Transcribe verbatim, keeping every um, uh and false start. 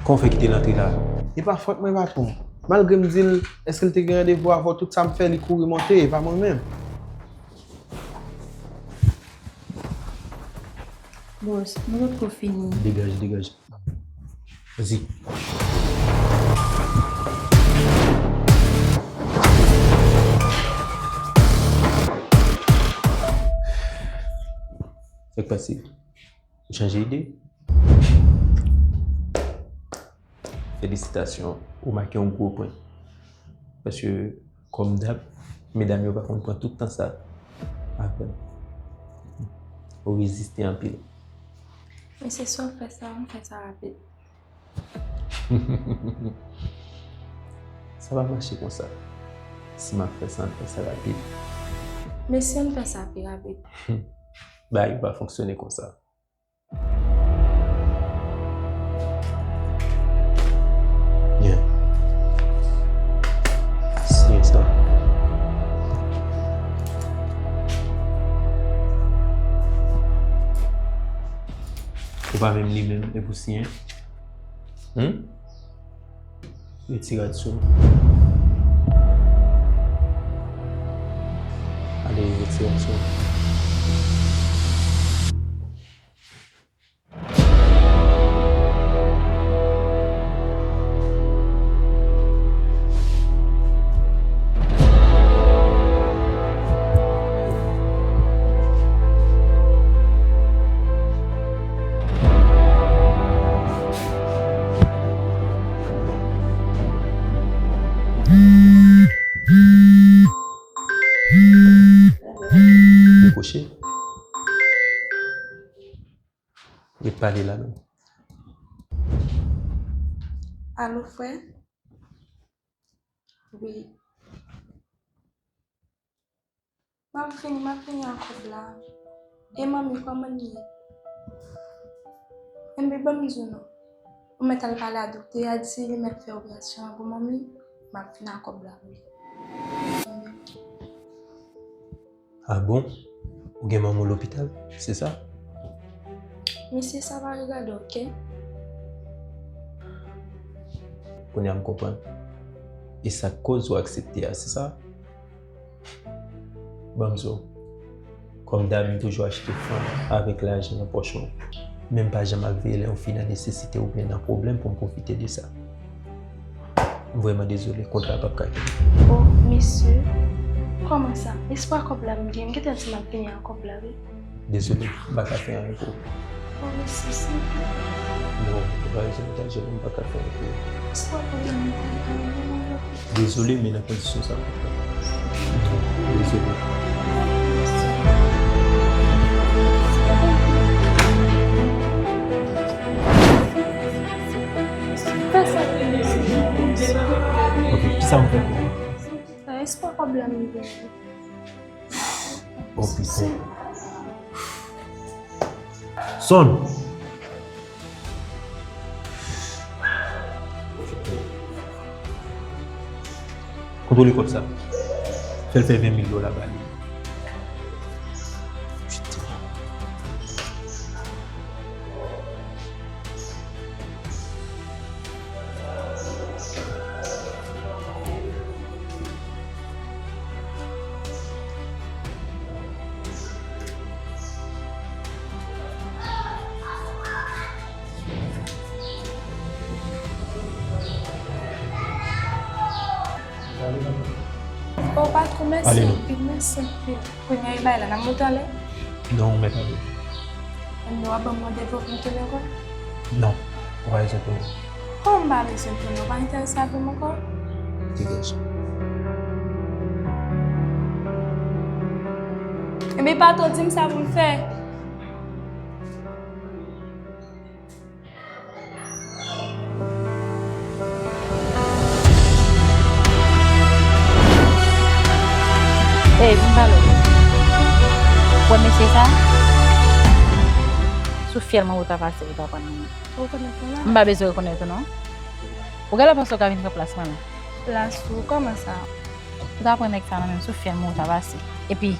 Kòman w fè kite l antre la? E pa fòt mwen, patwon. Malgre m di l, èske l te gen randevou avè w, tout sa m fè, li kouri monte, e pa mwen menm. Bòs, nou potko fini. Degaj, degaj. Vas-y. Sa k pase? Ou chanje ide? Felisitasyon, ou make yon gwo pwen. Paske, kòm dab, medam yo pa konn pran tout tan sa avè m. Ou reziste anpil. Mesye, si w ap fè sa, ann fè sa rapid. Sa pa mache konsa. Si m ap fè sa, ann fè sa rapid. Mesye, ann fè sa pi rapid. Bagay yo pa fonksyone konsa. Byen. Siyen sa. Ou pa menm li menm, epi w siyen? Hum? Retire rad sou. Ale, retire rad sou. Dekwoche. Ret pale la menm. Alo, frè? Wi. M ap vini, m ap vini ak kòb la. E manmi, kòman l ye? Enben, ban m di w non. Ou mèt al pale a doktè a, di se li mèt fè operasyon an pou manmi. M ap vini ak kòb la, wi. Enben. Ah bon? Ou gen manman w lopital, se sa? Mesye, sa pa regade w, oke? Kounye a m konprann. E sa k koz ou aksepte a, se sa? Ban m di w, kòm dab, m toujou achte fanm avèk lajan nan pòch mwen. Men m pa janm ap veye lè yon fi nan nesesite oubyen nan pwoblèm pou m pwofite de sa. M vrèman dezole, kontra a p ap ka kenbe. O, mesye, kòman sa? Espwa kòb la m gen, m gentan di m ap vini ak kòb la, wi. Dezole, m pa ka fè anyen pou ou. O, mesye, se... Non, ou pa bezwen taje non, m pa ka fè anyen pou ou. Espwa kòb la m gen, m pa ka fè anyen pou ou. Dezole, men nan kondisyon sa. Dezole. Fè sa. Ok, kisa m fè pou ou? Espwa kòb la m gen. Oh, piten. Sonn. Kontwole kòb sa. Fè l fè ven mil dola ba li. O patwon, mèsi anpil, mèsi anpil. Kounye a e bay la, n ap monte anlè? Non, ou mèt ale. Enben, w ap ban m randevou pou m tounen ankò? Non, ou pa bezwen tounen. Kòman m pa bezwen tounen? Ou pa enterese avè m ankò? Degaje. Enben, patwon, di m sa pou m fè. Ey, vin pale w. Ou wè mesye sa? Sou fyèl mwen ou ta pase, ou ta pran nan men. Ou rekonèt mwen la? M pa bezwen rekonèt ou non. Ou genlè panse w ka vin pran plas mwen la. Plas ou? Kòman sa? Ou ta pran nèg sa nan men m, sou fyèl mwen ou ta pase. Epi,